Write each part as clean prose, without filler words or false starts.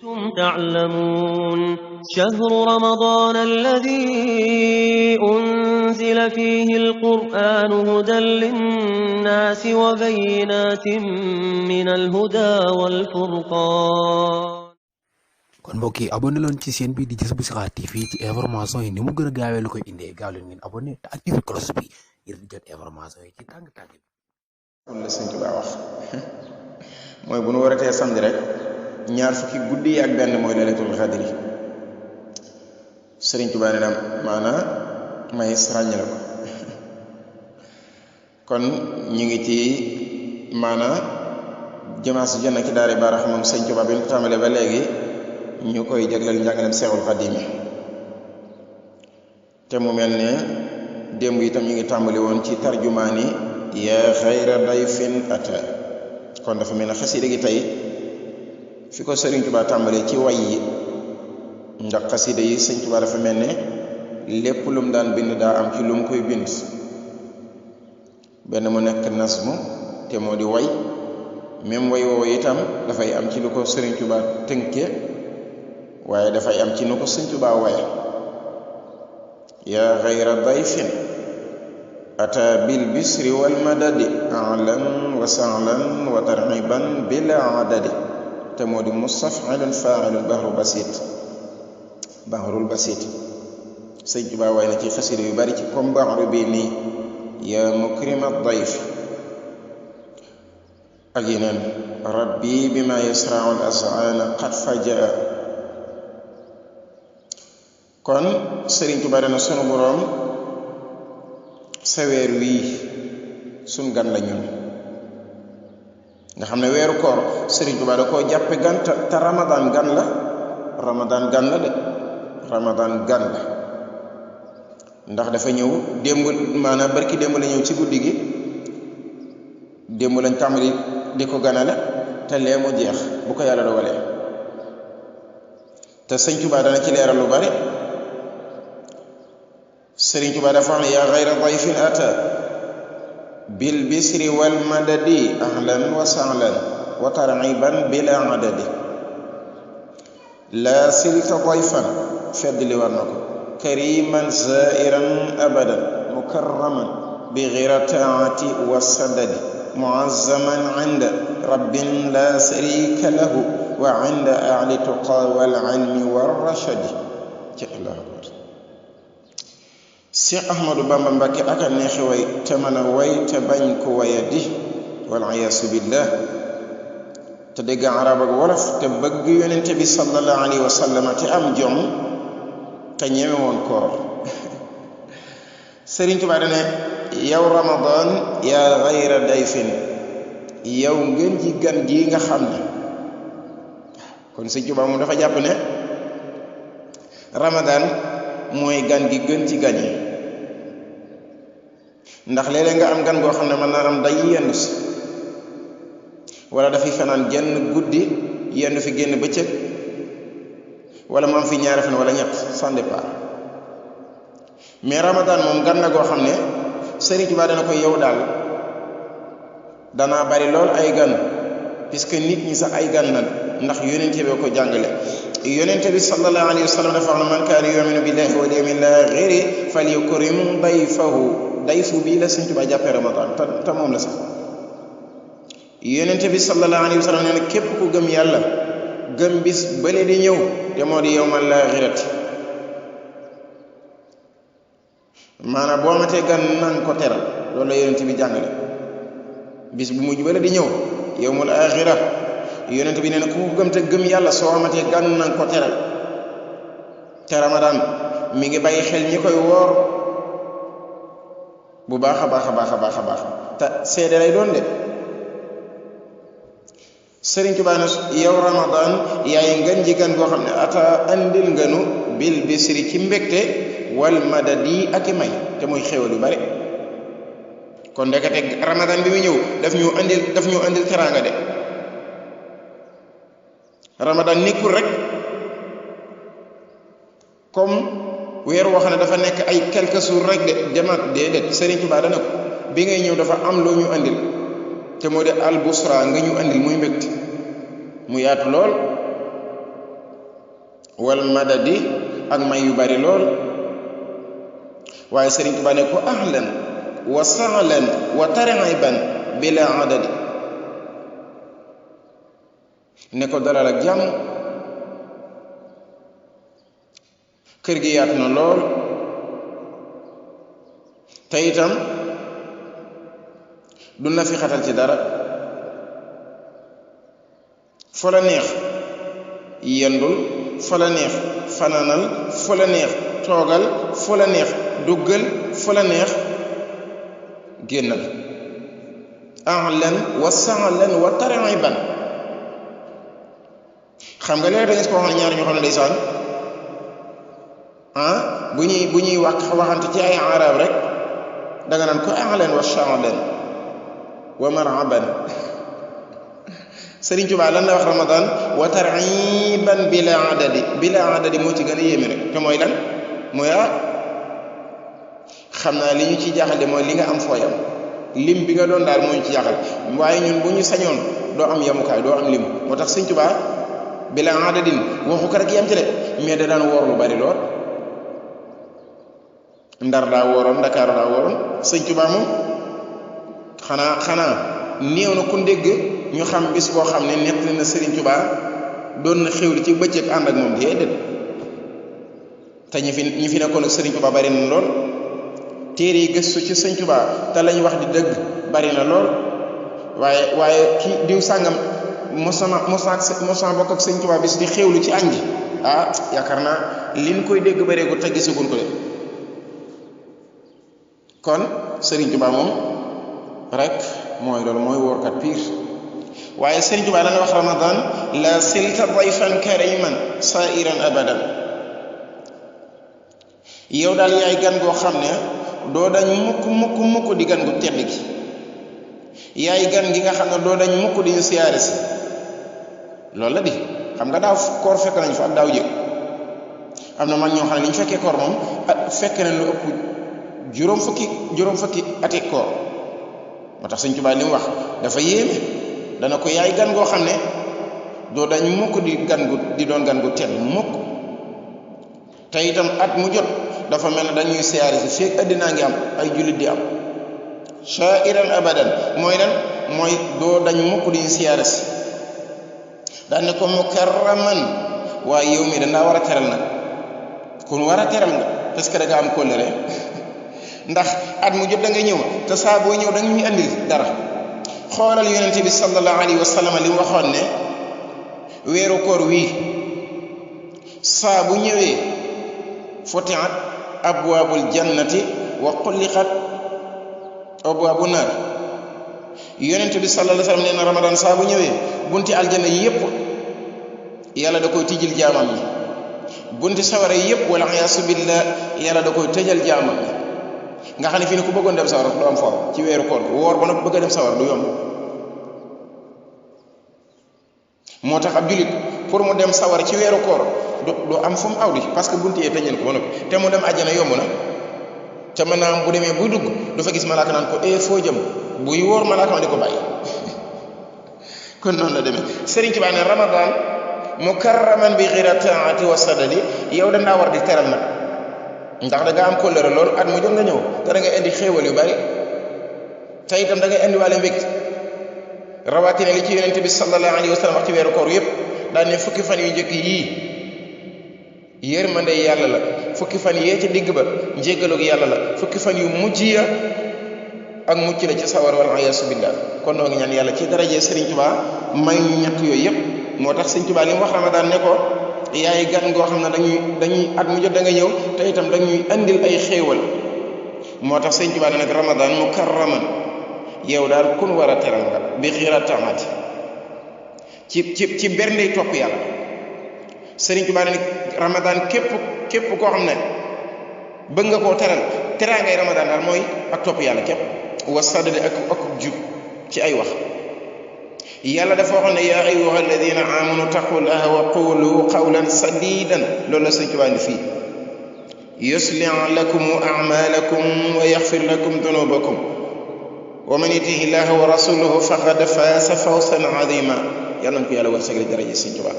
كنتم تعلمون شهر رمضان الذي أنزل فيه القرآن هدى للناس وبينات من الهدى والفرقان. kon mbokk yi abonné leen ci chaîne bi di Jazboul Chirakh TV ci information yi ni mu gën a gaawee lu koy indee gaaw leen ngeen abonné te activé cloche bi ngir di jot information yi ci tàng-tàng bi. la Sëñ Tuubaa wax mooy bu nu waratee samedi rek ñaar fukki guddi yi ak benn mooy laylatul xadri. Sëriñ Tuubaa nee na maanaam may ràññale ko kon ñu ngi ci maanaam jamaas jënn ki daari baarax moom Sëñ Tuubaa bi ñu ko tàmbalee ba léegi ñu koy jagleel njàngaleem Seexul Xadiim te mu mel ne démb itam ñu ngi tàmbali woon ci tarjumaani yaa xayra dayfin ata kon dafa mel ne xasida gi tey fi ko Sëriñ Tuubaa tàmbalee ci way yi ndax xasida yi Sëñ Tuubaa dafa mel ne lépp lu mu daan bind daa am ci lu mu koy bind benn mu nekk nasmu te moo di way même way woowu itam dafay am ci lu ko Sëriñ Tuubaa tënke waaye dafay am ci nu ko Sëñ Tuubaa waye yaa xayra dayfin ata bil bisri wal madadi ahlan wa sahlan wa tarhiban bila adadi te moo di mustaf'ilun fa'ilun bahrul basit Sëñ Tuubaa waye na ci xasida yu bari ci comme bahru bi nii yaa mukrima dayf ak yeneen rabbi bima yasra'u al az'ana qad fajaa kon Sëriñ Tuubaa dana sunu boroom sa weer wii sun gan la ñun nga xam ne weeru koor Sëriñ Tuubaa da koo jàppe gan te ramadan gan la ndax dafa ñëw démb maanaam barki démb la ñëw ci guddi gi démb lañ tàmbali di ko ganale te lee mu jeex bu ko yàlla dogalee te Sëñ Tuubaa dana ci leeral lu bari Sëriñ Tuubaa dafa wax ne yaa xayra dayfin ata bil bisri wal madadi ahlan wa sahlan wa tarhiban bila adadi la silta dayfan fedd li war na ko kariman zairan abadan mukarraman bi ghayri taati wa sadadi muazzaman inda rabbin la sharika lahu wa inda ahli tuqa wal ilmi war rashadi ci Allahu akbar. Seex Ahmadu Bamba Mbàkke aka neexi way te mën a way te bañ ko wayadi wal iyaasu billah te dégg arab ak wolof te bëgg yonente bi sallallahu alayhi wa sallam te am jom te ñeme woon koor Sëriñ Tuubaa dane yow ramadan yaa xayra dayfin yow ngeen ji gan gi nga xam ne kon Sëriñ Tuubaa moom dafa jàpp ne ramadan mooy gan gi gën ci gan yi ndax léeg-léeg nga am gan goo xam ne mën naa am day yenn si wala dafay fanaan genn guddi yenn fi génn bëccëg wala mu am fi ñaari fan wala ñett sans départ mais ramadan moom gan la goo xam ne Sëriñ Tuubaa dana ko yow daal danaa bari lool ay gan puisque nit ñi sax ay gan la ndax yonente bi ko jàngale yonente bi sallallahu alayhi wa sallam dafa wax ne man kaana yu'minu billahi wal yawmil aaxiri falyukrim dayfu bii la Sëñ Tuubaa jàppee ramadan te moom la sax yonente bi sallallahu alayhi wa sallam nee na képp ku gëm yàlla gëm bis bële di ñëw te moo di yawmal aaxirati maanaam boo matee gan nang ko teral loolu la yonente bi jàngale bis bu mujj bële di ñëw yawmal aaxira yonent bi nee na ku ko gëm te gëm yàlla soo amatee gan nanga ko teral te ramadan mi ngi bàyyi xel ñi koy woor bu baax a baax te seede lay doon de Sëriñ Tuubaa ne yow ramadan yaay ngën ji gan goo xam ne ata andil nganu bil bisri ci mbégte wal madadi ak i may te muy xéwal yu bari kon ndekete ramadan bi mu ñëw daf ñu andil teraanga de ramadan nekkul rek comme weer woo xam ne dafa nekk ay quelques jours rek de demaat déedéet Sëriñ Tuubaa dana ko bi ngay ñëw dafa am loo ñu andil te moo de al busra nga ñu andil muy mbégte mu yaatu lool wal madadi ak may yu bari lool waaye Sëriñ Tuubaa ne ko ahlan wa sahlan wa tar'iban bila adadi ne ko dalal ak jàmm kër gi yaatu na lool te itam du na fi xatal ci dara fa la neex yendul fa la neex fanaanal fa la neex toogal fa la neex duggal fa la neex génnal ahlan wa sahlan wa tar'iban xam nga léegi da nga ko wax ñaar ñoo xam ne ndeysaan bu ñuy waxante ci ay arab rek da nga naan ko ahlan wa sahlan wa marhaban Sëriñ Tuubaa lan la wax Ramadan wa tar'iban bila adadi moo ci gën a yéeme rek te mooy lan mooy xam naa li ñu ci jaaxal mooy li nga am fooyam lim bi nga doon daal moo ñu ci jaaxal waaye ñun bu ñu sañoon doo am yamukaay doo am lim moo tax Sëriñ Tuubaa bila adadin waxu ko rek yam ci de mais da daan woor lu bari lool Ndar daa wooroon Ndakaaru daa wooroon Sëriñ Tuubaa moom xanaa néew na ku dégg ñu xam bis boo xam ne nett na Sëriñ Tuubaa doon na xewli ci bëccëg ànd ak moom déedéet te ñi fi nekkoon ak Sëriñ Tuubaa bari na lool téere yi gëstu ci Sëriñ Tuubaa te lañ wax di dëgg bari na lool waaye ki diw sàngam mos na bokk ak Sëriñ Tuubaa bis di xewlu ci añ gi yaakaar naa liñ koy dégg bareegu te gisaguñ ko de kon Sëriñ Tuubaa moom rek mooy loolu mooy wóorkat piir waaye Sëriñ Tuubaa dana wax Ramadan la silta dayfan kariman sairan abadan yow daal yaay gan goo xam ne doo dañ mukk di gan gu tedd gi yaay gan gi nga xam ne doo dañ mukk di ñu siyaare si loolu la di xam nga daaw koor fekk nañ fa ak daaw jëg am na man ñoo xam ne li ñu fekkee koor moom fekk nañ lu ëpp juróom fukki ati koor moo tax Sëriñ Tuubaa li mu wax dafa yéeme dana ko yaay gan goo xam ne doo dañ mukk di doon gan gu tedd mukk te itam at mu jot dafa mel ne dañuy siyaare si feek àddinaa ngi am ay jullit di am shairan abadan mooy lan mooy doo dañ mukk di siyaare si daan ne ko mukarraman waaye yow mi danaa war a teral nag kun war a teral nga parce que da nga am kóllëre ndax at mu jot da nga ñëw te saa boo ñëw da nga ñuy andil dara xoolal yonente bi sallallahu alayhi wa sallam li mu waxoon ne weeru koor wii saa bu ñëwee futihat abwaabul jannati wa xulliqat abwaabu naar yonente bi sallallahu alayhi wa sallam nee na Ramadan saa bu ñëwee bunti aljanna yépp yàlla da koy tijjil jaamam yi bunti sawara yépp wala iyaasu billah yàlla da koy tëjal jaamam yi nga xam ne fii ne ku bëggoon dem sawar du am foofu ci weeru koor bi woor ba nag bëgg a dem sawar du yomb moo tax ab julit pour mu dem sawar ci weeru koor du am fu mu aw di parce que bunti yee tëjal ko ba noppi te mu dem àjjana yomb na te mën naa am bu demee buy dugg du fa gis malaaka naan ko foo jëm buy woor malaaka ma di ko bàyyi kon noonu la demee Sëriñ Tuubaa ne Ramadan mukarraman bi ghayri taati wa sadadi yow dangaa war di teral nag ndax da nga am kóllëre loolu at mu jot nga ñëw te da nga indi xéewal yu bari te itam da nga indi waale mbégte rawatina li ci yonente bi sallallahu alayhi wa sallam wax ci weeru koor yépp daan ne fukki fan yu njëkk yii yërmande yàlla la fukki fan yee ci digg ba njéggalug yàlla la fukki fan yu mujj ya ak mucc la ci sawar wal iyaasu billah kon noo ngi ñaan yàlla ci daraje Sëriñ Tuubaa may ñu ñett yooyu yépp moo tax Sëriñ Tuubaa li mu wax Ramadan ne ko yaay gan goo xam ne dañuy at mu jot da nga ñëw te itam dañuy andil ay xéewal moo tax Sëriñ Tuubaa ne nag Ramadan mukarraman yow daal kun war a teral nga bi xiira taamaati ci berndey topp yàlla Sëriñ Tuubaa ne nag Ramadan képp koo xam ne bëgg nga koo teraa ngay Ramadan daal mooy ak topp yàlla képp wa sadade ak jub ci ay wax yàlla dafa waxoon ne yaa ayyuha alladina amanu taqullaha wa qulu qawlan sadidan loolu la Sëriñ Tuubaa indi fii yuslih lakum a'malakum wa yaghfir lakum dunubakum wa man yuti'i llaha wa rasulahu faqad faaza fawzan azima yàlla nañ ko yàlla war sagal daraja Sëriñ Tuubaa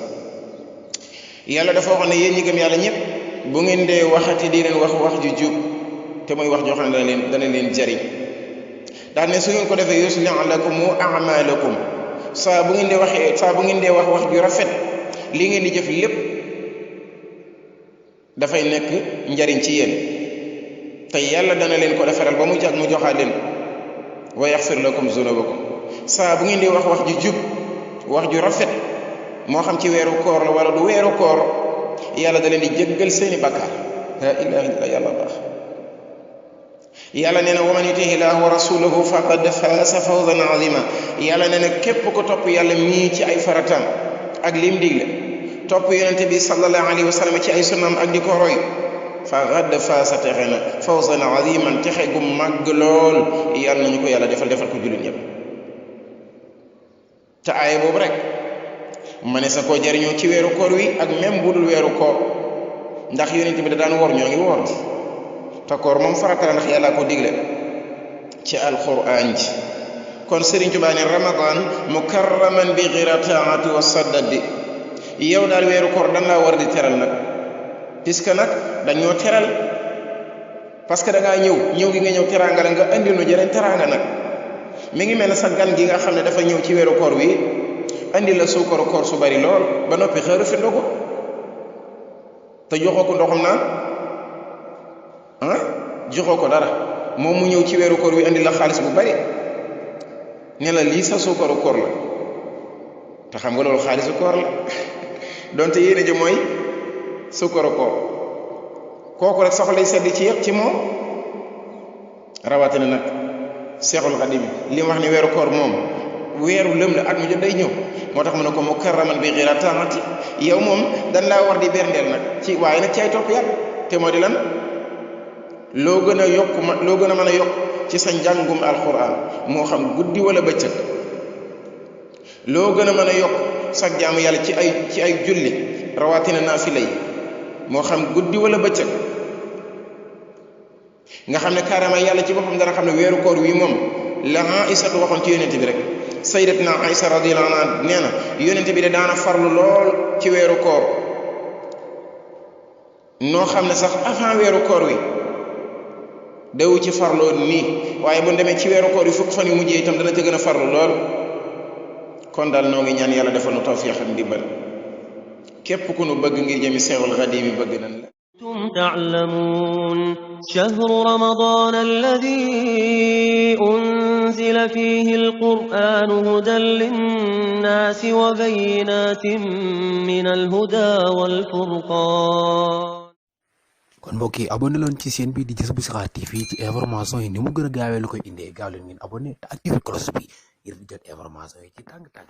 yàlla dafa waxoon ne yéen ñi gëm yàlla ñëpp bu ngeen dee waxati di leen wax ju jub te mooy wax joo xam ne dana leen jariñ daal ne su ngeen ko defee yuslih lakum a'malakum saa bu ngeen dee wax ju rafet li ngeen di jëf lépp dafay nekk njariñ ci yéen te yàlla dana leen ko defaral ba mu jag mu joxaat leen wa yaxfir lakum zunubakum saa bu ngeen di wax ju jub wax ju rafet moo xam ci weeru koor la wala du weeru koor yàlla da leen di jéggal seeni bakkaar la ilaha illa yàlla baax yàlla nee na wa man yutihi llaaha wa rasulahu faqad faaza fawzan azima yàlla nee na képp ko topp yàlla mii ci ay farataam ak lim digle topp yonente bi sallallahu alayhi wa sallam ci ay sunnaam ak di ko roy faqad faaza texe na fawzan aziman texe gu màgg lool yàlla nañu ko yàlla defal ko jullit ñëpp te aaya boobu rek ma ne sa koo jariñoo ci weeru koor wi ak même bu dul weeru koor ndax yonent bi da daan woor ñoo ngi woor te koor moom farata la ndax yàlla ko digle ci alquran ji kon Sëriñ Tuubaa ne ramadan mukarraman bi ghirataati wa saddadi yow daal weeru koor dan laa war di teral nag puisque nag dañoo teral parce que da ngaa ñëw gi nga ñëw teraanga la nga andi nu jëleen teraanga nag mi ngi mel ne sa gan gi nga xam ne dafa ñëw ci weeru koor wi andi la suukaru koor su bari lool ba noppi xëru fi ndogu te joxoo ko ndoxum naan joxoo ko dara moom mu ñëw ci weeru koor wi andi la xaalis bu bari ne la lii sa suukaru koor la te xam nga loolu xaalisu koor la donte yéene ji mooy suukaru koor kooku rek soxlay sedd ci moom rawatina nag Seexul Xadim li mu wax ne weeru koor moom weeru lëm la at mu jot day ñëw moo tax mu ne ko mukarraman bi ghirataati yow moom dan laa war di berndeel nag ci waaye nag ci ay topp yàlla te moo di lan loo gën a mën a yokk ci sa njàngum alquran moo xam guddi wala bëccëg loo gën a mën a yokk sa jaamu yàlla ci ay julli rawatina naafila yi moo xam guddi wala bëccëg nga xam ne carrément yàlla ci boppam dana xam ne weeru koor wi moom la Aïsatu waxoon ci yonent bi rek sayyidatuna Aïsa radiyallahu anha nee na yonent bi de daana farlu lool ci weeru koor noo xam ne sax avant weeru koor wi dawu ci farloo nii waaye bu demee ci weeru koor wi fukk fan yu mujjee itam dana ca gën a farlu lool kon daal noo ngi ñaan yàlla defal nu tawfiq ak ndimbal képp ku nu bëgg ngir jëmi Seexul Xadiim bëgg nañ la أنتم تعلمون شهر رمضان الذي أنزل فيه القرآن هدى للناس وبينات من الهدى والفرقان kon mbokk yi abonné leen ci chaîne bi di Jazboul Chikhar TV ci information yi ni mu gën a gaawee lu koy indee gaaw leen ngeen abonné te activé cloche bi ngir di jot information yi ci tàng-tàng